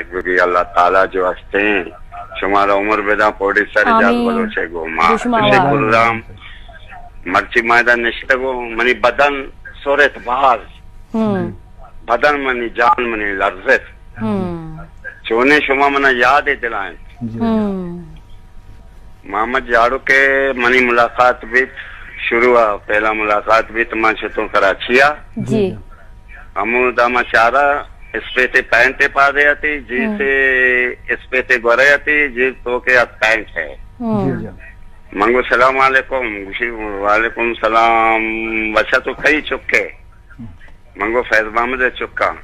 بگی اللہ تعالی جو ہستیں شمارا عمر بداں، پروڈیوسر اعجاز آمین۔ بلوچ ءِ گوما۔ گوشما بشے آواز۔ گلزام، مرچی ما ادا نشتگوں، منی بدن سرت باز۔ ہم۔ بدن منی، جان منی لرزت۔ ہم۔ چونیں شما منا یاد دلائیں۔ جی۔ ہم۔ محمد جاڑو کہ منی ملاقات بیت، شروع ءَ پہلا ملاقات بیت، من شتوں کراچی ءَ۔ جی۔ جی۔ ہمودا ما چارا اسپیتے پینٹ پادے اتی، جی ہم۔ سے اسپیتے گورے اتی، جی تو کہ ات پینٹ ہے۔ ہم۔ جی، جی۔ من گو سلام علیکم، گوشی وعلیکم سلام، بچا تو کئی چکے؟ ہم۔ من گو فیض محمد ءِ چکاں۔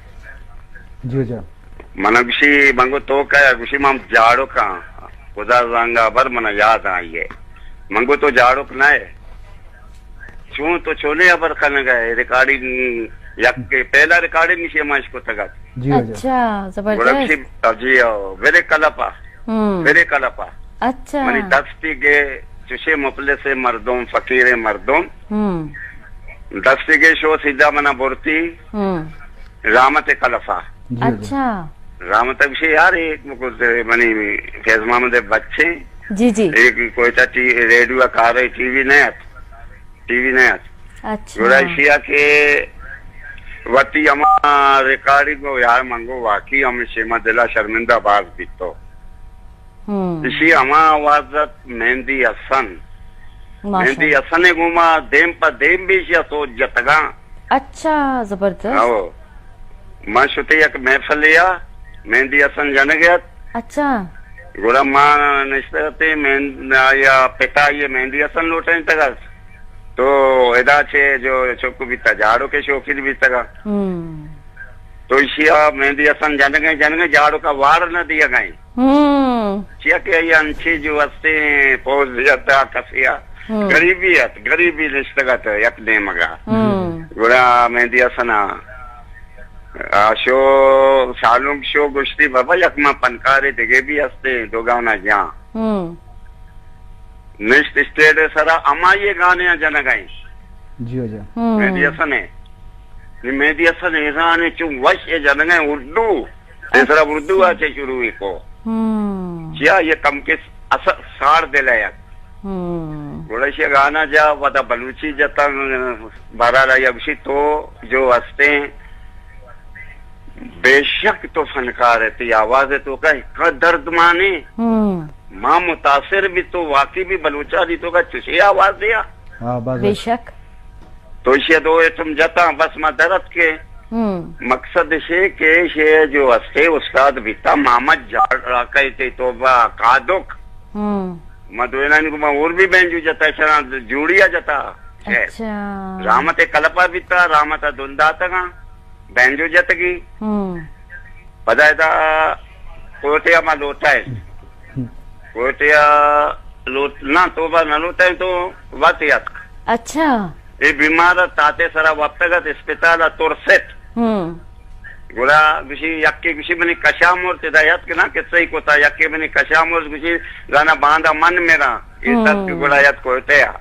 جی، جی۔ من گوشی، من گو تو کئے؟ گوشی من جاڑو کاں، خدا زانگا بر من یاد آئی ہے۔ من گو تو جاڑوک نہ ئے؟ چون تو چونے ہبر کنگ ءَ ئے؟ ریکارڈنگ یک پہلا ریکارڈنگ نشے ما اشکتگ ات۔ جی، جی۔ اچھا، گڑا زبردست۔ گوشی، جی، او، برے کلپا۔ ہم۔ برے کلپا۔ اچھا۔ منی دستی گے چوشے مفلس مردم، فقیر مردم۔ ہم۔ دستی گے شو سیدھا منا برتی۔ ہم۔ رحمت کلفا۔ جی، جی۔ اچھا۔ رحمت گوشی، یار، ایک مکو منی فیض محمد بچے۔ جی، جی۔ ایک کوئٹہ ٹی-، ریڈیو کار ہے، ٹی وی نہیں آت۔ ٹی وی نہ ات۔ اچھا۔ گڑا ایشی ءَ کہ وتی ہما ریکارڈنگ ءَ یار من گو واقعی ہم شیما دل ءَ شرمندہ باز بیتو۔ ہم۔ ایشی ہما آواز ات مہندی حسن۔ ماشاءاللہ۔ مہندی حسن ءِ گوما دیم پہ دیم بھی ایشی ءَ سوچ جتگاں۔ اچھا، زبردست۔ ہو۔ ما شتے یک محفلے ءَ مہندی حسن جنگ ءَ ات۔ اچھا۔ گڑا ما نشتہ اتیں، مہن-، آیا پتا یہ مہندی حسن لوٹائینتگ ات۔ تو ادا چے جو چک بیتا جاڑو کے شوقین بیتگا۔ ہم۔ تو ایشی ءَ مہندی حسن جنگیں جنگیں جاڑو کا وار نہ دیا گئے۔ ہم۔ چیا کہ یہ انچے جو ہستے پوز دیتا کسیا۔ ہم۔ غریبی ات، غریبی نشتگ ات یک نیمگا۔ ہم۔ گڑا مہندی حسن ءَ آ شو، سالونک شو گوشتی، بابا، یک ما پنکارے دگے بھی ہستے، دو گانا جان۔ ہم۔ نشت اسٹیج سرا ہما یہ گانے جنگائیں۔ جی، جی۔ ہم۔ مہندی حسن ہے۔ نی مہندی حسن ایران ہے، چون وش ہے جنگائیں اردو۔ ہم۔ تیسرا اردو آ چے شروع ہی کو۔ ہم۔ چیا یہ کم کے اثر ساڑ دل ہے۔ ہم۔ گڑا یہ گانا جا، ودا بلوچی جتا، بہرحال آیا گوشی تو جو ہستے بے شک تو فنکار ہے، تئی آواز ہے تو کا ہکا درد مانے۔ ہم۔ ما متاثر بھی تو واقعی بھی بلوچانی تو کا چشے آواز دیا۔ ہاں، بس، بے بس۔ شک۔ تو ایشی دو ایٹم جتا، بس ما درد کے۔ ہم۔ مقصد ایشی کہ ایشی جو ہستے استاد بیتا محمد جاڑ راکے تے تو با قادک۔ ہم۔ ما دوینانی کو ما اور بھی بینجو جتا، شنا جوڑیا جتا۔ اچھا۔ رحمت کلپا بیتا، رحمت دنداتگا۔ بینجو جتگی۔ ہم۔ پدا ادا کوئٹہ ما لوٹائے۔ ہم۔ کوئٹہ لوٹ-، نہ، توبہ نہ لوٹائے تو وت یتک۔ اچھا۔ اے بیمار تاتے سرا وپتگ ات، اسپتال ءَ ترست۔ ہم۔ گڑا گوشی، یکے گوشی منی کشا مرت، ادا یتک نہ کسہ ای کتا، یکے منی کشا مرت، گوشی زانا باندا من مراں۔ اے ہم۔ سر کہ گڑا یتک کوئٹہ ءَ۔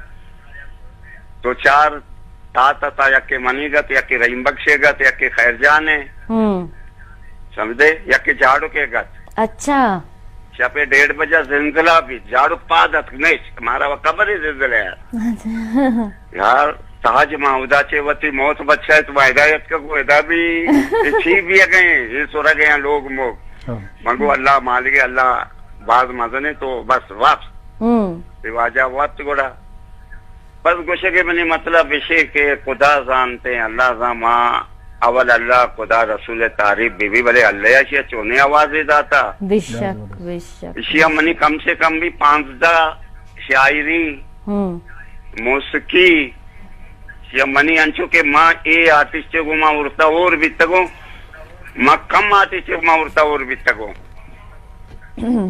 تو چار تات ات، یکے منی گت، یکے رحیم بخشے گت، یکے خیر جانے۔ ہم۔ سمجھے؟ یکے جاڑو کے گت۔ اچھا۔ شپے ڈیڑھ بجہ زلزلہ بیت، جاڑو پاد اتک نیش، مارا و خبر ہے زلزلہ ہے۔ اچھا۔ یار، تاج ما ادا چے وتی موت بچائے تو ما ہدایت کا کو ادا بھی، یہ چی بھی گئے، یہ سورا گئے لوگ موگ۔ ہاں۔ منگو اللہ مالک، اللہ باز مزنے تو بس واپس۔ ہم۔ یہ واجہ وقت گڑا۔ بس گوشگ ءِ منی مطلب ایشی کہ خدا زانتے، اللہ زان، ما اول اللہ، خدا، رسول تعریف بی بی، بلے اللہ اشی چونے آوازے داتا۔ بے شک، بے شک۔ اشی منی کم سے کم بھی پانزدہ شاعری، ہم۔ موسیقی، یا منی انچو کہ ما اے آرٹسٹ گو ما ورتا اور بیتگوں، ما کم آرٹسٹ گو ما ورتا اور بیتگوں۔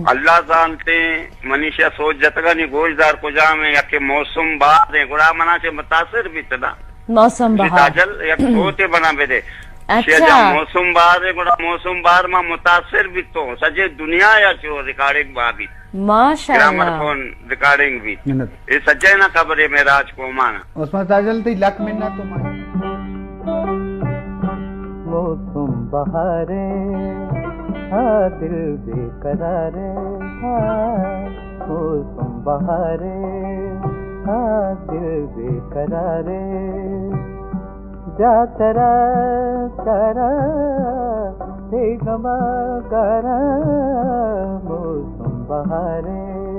اللہ زانتے، منی شہ سوچ جتگا نی گوشدار کجام ہے، یکے موسم بہار ہے، گڑا منا چہ متاثر بیت نا۔ موسم بہار۔ تاجل یک سوتے بنا بدے۔ اچھا۔ شہ جا موسم بہار ہے، گڑا موسم بہار ما متاثر بیتوں۔ سجے دنیا یا چو ریکارڈنگ با بیت۔ ماشاءاللہ۔ گرامر فون ریکارڈنگ بیت۔ منت۔ اے سجے نا خبر ہے میں راج کومان۔ عثمان تاجل تی لک منت تو ما۔ موسم بہار ہے۔ آ دل بے قرارے، آ موسم بہارے، آ دل بے قرارے، جا ترا چارا، تئی غما گارا، موسم بہارے۔